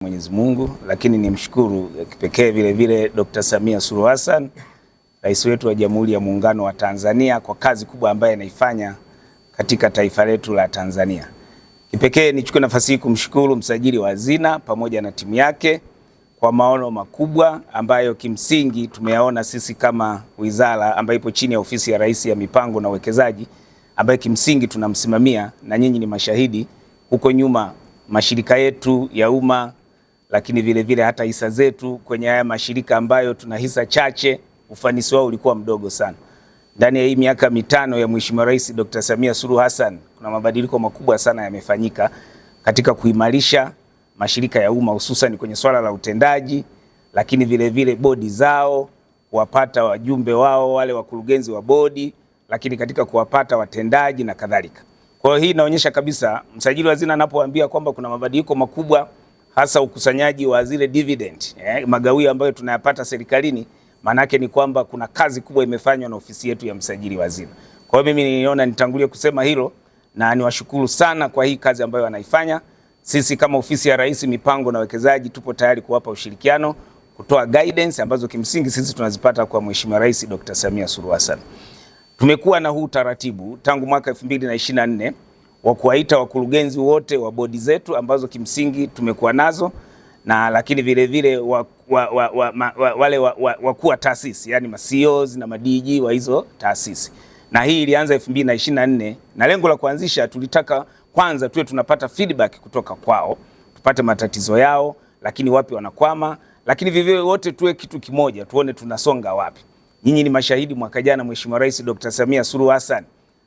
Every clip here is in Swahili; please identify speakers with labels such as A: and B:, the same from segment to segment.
A: Mwenyezi Mungu, lakini nimshukuru kipekee vile vile Dr. Samia Suluhu Hassan, rais wetu wa Jamhuri ya Muungano wa Tanzania, kwa kazi kubwa ambayo anaifanya katika taifa letu la Tanzania. Kipekee nichukue nafasi hii kumshukuru msajili wa hazina pamoja na timu yake kwa maono makubwa ambayo kimsingi tumeyaona sisi kama wizara ambayo ipo chini ya Ofisi ya Rais ya Mipango na Uwekezaji, ambayo kimsingi tunamsimamia na nyinyi ni mashahidi. Huko nyuma mashirika yetu ya umma, lakini vile vile hata hisa zetu kwenye haya mashirika ambayo tuna hisa chache, ufanisi wao ulikuwa mdogo sana. Ndani ya hii miaka 5 ya Mheshimiwa Rais Dr. Samia Suluhu Hassan kuna mabadiliko makubwa sana yamefanyika katika kuimarisha mashirika ya umma hususan kwenye swala la utendaji, lakini vile vile bodi zao, kuwapata wajumbe wao wale wakurugenzi wa bodi, lakini katika kuwapata watendaji na kadhalika. Kwa hiyo hii inaonyesha kabisa msajili wa hazina anapoambia kwamba kuna mabadiliko makubwa hasa ukusanyaji wa zile dividend, magawio ambayo tunayapata serikalini, maanake ni kwamba kuna kazi kubwa imefanywa na ofisi yetu ya msajili wa hazina. Kwa hiyo mimi niliona nitangulie kusema hilo na niwashukuru sana kwa hii kazi ambayo wanaifanya. Sisi kama Ofisi ya Rais Mipango na Uwekezaji tupo tayari kuwapa ushirikiano, kutoa guidance ambazo kimsingi sisi tunazipata kwa Mheshimiwa Rais Dr. Samia Suluhu Hassan. Tumekuwa na huu taratibu tangu mwaka 2024 wa kuwaita wakurugenzi wote wa bodi zetu ambazo kimsingi tumekuwa nazo na lakini vile vile wale wakuu wa taasisi, yani ma CEOs na ma DG wa hizo taasisi. Na hii ilianza 2024 na lengo la kuanzisha, tulitaka kwanza tuwe tunapata feedback kutoka kwao, tupate matatizo yao, lakini wapi wanakwama, lakini vivyo wote tuwe kitu kimoja, tuone tunasonga wapi. Nyinyi ni mashahidi, mwaka jana Mheshimiwa Rais Dr. Samia Suluhu Hassan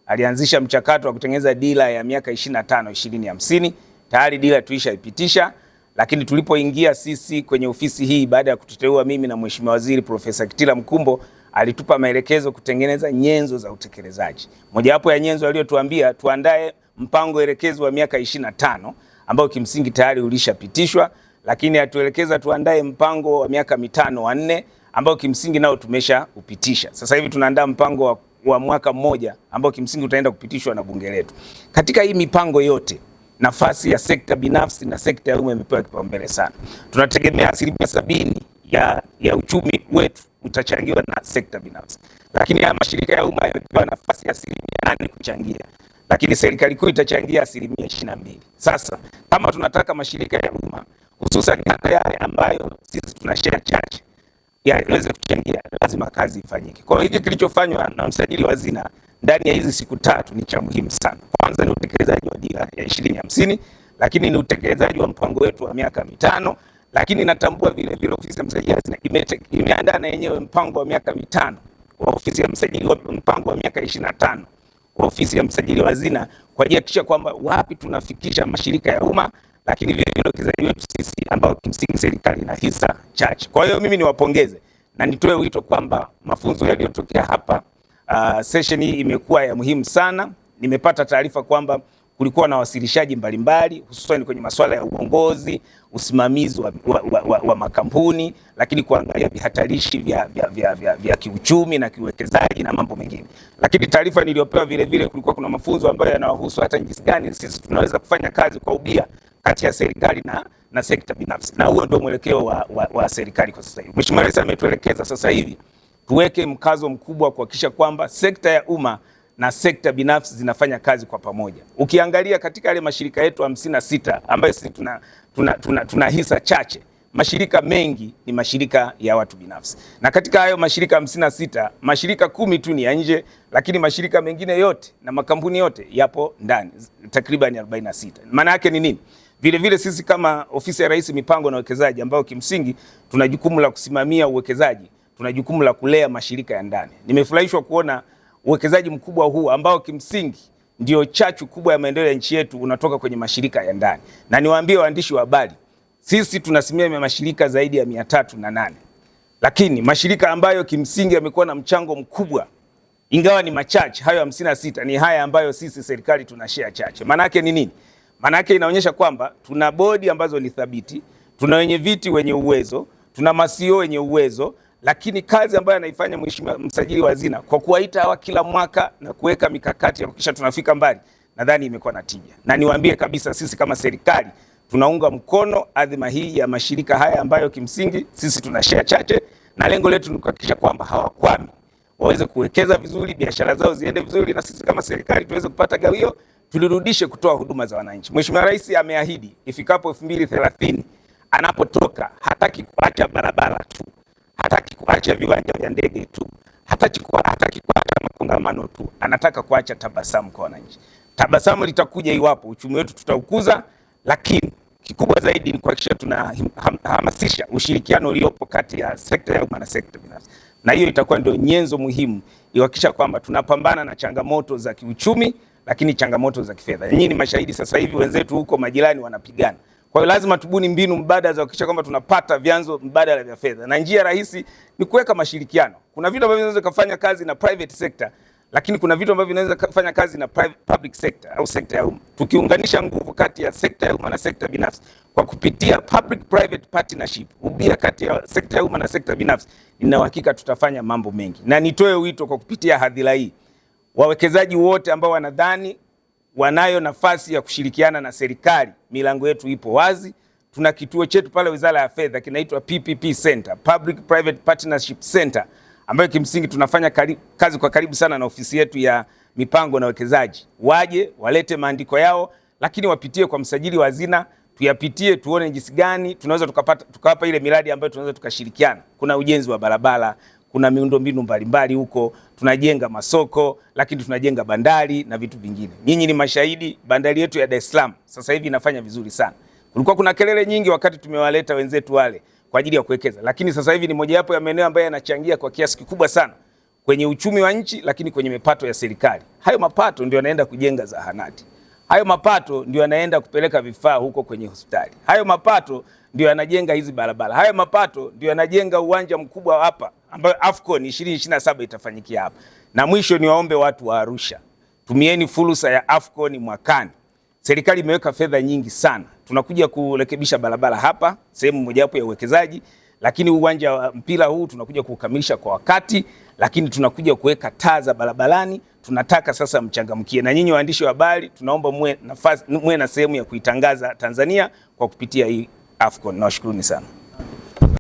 A: alianzisha mchakato wa kutengeneza dira ya miaka 25 2050. Tayari dira tuishaipitisha, lakini tulipoingia sisi kwenye ofisi hii baada ya kututeua mimi na Mheshimiwa Waziri Profesa Kitila Mkumbo, alitupa maelekezo kutengeneza nyenzo za utekelezaji. Mojawapo ya nyenzo aliyotuambia tuandae mpango elekezi wa miaka 25 ambao kimsingi tayari ulishapitishwa, lakini atuelekeza tuandae mpango wa miaka 5 wa 4 ambao kimsingi nao tumeshaupitisha. Sasa hivi tunaandaa mpango wa mwaka mmoja ambao kimsingi utaenda kupitishwa na bunge letu. Katika hii mipango yote, nafasi ya sekta binafsi na sekta ya umma imepewa kipaumbele sana. Tunategemea 70% ya uchumi wetu utachangiwa na sekta binafsi, lakini haya mashirika ya umma yamepewa nafasi ya 8% kuchangia, lakini serikali kuu itachangia 22%. Sasa kama tunataka mashirika ya umma hususan hata yale ambayo sisi tuna share chache yaweze kuchangia, lazima kazi ifanyike. Kwa hiyo hiki kilichofanywa na msajili wa hazina ndani ya hizi siku 3 ni cha muhimu sana. Kwanza ni utekelezaji wa dira ya 2050, lakini ni utekelezaji wa mpango wetu wa miaka 5, lakini natambua vile vile ofisi ya msajili wa hazina imeandaa na yenyewe mpango wa miaka 5 wa ofisi ya msajili wa mpango wa miaka 25 wa ofisi ya msajili wa hazina kwa ajili ya kuhakikisha kwamba wapi tunafikisha mashirika ya umma, lakini vile vile uwekezaji wetu sisi ambao kimsingi serikali ina hisa chache. Kwa hiyo mimi niwapongeze na nitoe wito kwamba mafunzo yaliyotokea hapa, session hii imekuwa ya muhimu sana. Nimepata taarifa kwamba kulikuwa na wasilishaji mbalimbali hususan kwenye masuala ya uongozi, usimamizi wa makampuni, lakini kuangalia vihatarishi vya kiuchumi na kiuwekezaji na mambo mengine. Lakini taarifa niliyopewa vile vile kulikuwa kuna mafunzo ambayo yanawahusu hata jinsi gani sisi tunaweza kufanya kazi kwa ubia kati ya serikali na sekta binafsi. Na huo ndio mwelekeo wa serikali kwa sasa hivi. Mheshimiwa Rais ametuelekeza sasa hivi tuweke mkazo mkubwa kuhakikisha kwamba sekta ya umma na sekta binafsi zinafanya kazi kwa pamoja. Ukiangalia katika yale mashirika yetu 56 ambayo sisi tuna hisa chache, mashirika mengi ni mashirika ya watu binafsi. Na katika hayo mashirika 56, mashirika 10 tu ni ya nje, lakini mashirika mengine yote na makampuni yote yapo ndani, takriban 46. Maana yake ni nini? Vile vile sisi kama Ofisi ya Rais Mipango na Uwekezaji ambayo kimsingi tuna jukumu la kusimamia uwekezaji, tuna jukumu la kulea mashirika ya ndani. Nimefurahishwa kuona uwekezaji mkubwa huu ambao kimsingi ndio chachu kubwa ya maendeleo ya nchi yetu unatoka kwenye mashirika ya ndani. Na niwaambie waandishi wa habari, sisi tunasimamia mashirika zaidi ya 308. Lakini mashirika ambayo kimsingi yamekuwa na mchango mkubwa ingawa ni machache, hayo 56 ni haya ambayo sisi serikali tuna share chache. Maana yake ni nini? Maana yake inaonyesha kwamba tuna bodi ambazo ni thabiti, tuna wenye viti wenye uwezo, tuna masio wenye uwezo, lakini kazi ambayo anaifanya Mheshimiwa msajili wa hazina kwa kuwaita hawa kila mwaka na kuweka mikakati ya kuhakikisha tunafika mbali, nadhani imekuwa na tija. Na niwaambie kabisa sisi kama serikali Tunaunga mkono adhima hii ya mashirika haya ambayo kimsingi sisi tuna share chache, na lengo letu ni kuhakikisha kwamba hawakwami, waweze kuwekeza vizuri, biashara zao ziende vizuri, na sisi kama serikali tuweze kupata gawio, tulirudishe kutoa huduma za wananchi. Mheshimiwa Rais ameahidi ifikapo 2030 anapotoka, hataki kuacha barabara tu, hataki kuacha viwanja vya ndege tu, hataki kuacha makongamano tu, anataka kuacha tabasamu kwa wananchi. Tabasamu litakuja iwapo uchumi wetu tutaukuza, lakini kikubwa zaidi ni kuhakikisha tunahamasisha ushirikiano uliopo kati ya sekta ya umma na sekta binafsi, na hiyo itakuwa ndio nyenzo muhimu ihakikisha kwamba tunapambana na changamoto za kiuchumi, lakini changamoto za kifedha. Nyinyi ni mashahidi, sasa hivi wenzetu huko majirani wanapigana. Kwa hiyo lazima tubuni mbinu mbadala za kuhakikisha kwamba tunapata vyanzo mbadala vya fedha, na njia rahisi ni kuweka mashirikiano. Kuna vitu ambavyo vinaweza kufanya kazi na private sector, lakini kuna vitu ambavyo vinaweza kufanya kazi na public sector au sekta ya umma. Tukiunganisha nguvu kati ya sekta ya umma na sekta binafsi kwa kupitia public private partnership, ubia kati ya sekta ya umma na sekta binafsi, nina uhakika tutafanya mambo mengi. Na nitoe wito kwa kupitia hadhira hii, wawekezaji wote ambao wanadhani wanayo nafasi ya kushirikiana na serikali, milango yetu ipo wazi. Tuna kituo chetu pale Wizara ya Fedha kinaitwa PPP Center, Public Private Partnership Center, ambayo kimsingi tunafanya kazi kwa karibu sana na ofisi yetu ya mipango na wekezaji. Waje walete maandiko yao, lakini wapitie kwa msajili wa hazina, tuyapitie tuone jinsi gani tunaweza tukawapa ile miradi ambayo tunaweza tukashirikiana. Kuna ujenzi wa barabara, kuna miundombinu mbalimbali huko, tunajenga masoko, lakini tunajenga bandari na vitu vingine. Nyinyi ni mashahidi, bandari yetu ya Dar es Salaam sasa hivi inafanya vizuri sana. Kulikuwa kuna kelele nyingi wakati tumewaleta wenzetu wale kwa ajili ya kuwekeza, lakini sasa hivi ni mojawapo ya maeneo ambayo yanachangia kwa kiasi kikubwa sana kwenye uchumi wa nchi, lakini kwenye mapato ya serikali. Hayo mapato ndio yanaenda kujenga zahanati, hayo mapato ndio yanaenda kupeleka vifaa huko kwenye hospitali, hayo mapato ndio yanajenga hizi barabara, hayo mapato ndio yanajenga uwanja mkubwa hapa ambayo AFCON 2027 itafanyikia hapa. Na mwisho niwaombe watu wa Arusha, tumieni fursa ya AFCON mwakani. Serikali imeweka fedha nyingi sana, tunakuja kurekebisha barabara hapa, sehemu mojawapo ya uwekezaji, lakini uwanja wa mpira huu tunakuja kuukamilisha kwa wakati, lakini tunakuja kuweka taa za barabarani. Tunataka sasa mchangamkie, na nyinyi waandishi wa habari tunaomba muwe nafasi, muwe na sehemu ya kuitangaza Tanzania kwa kupitia hii AFCON. Nawashukuruni sana.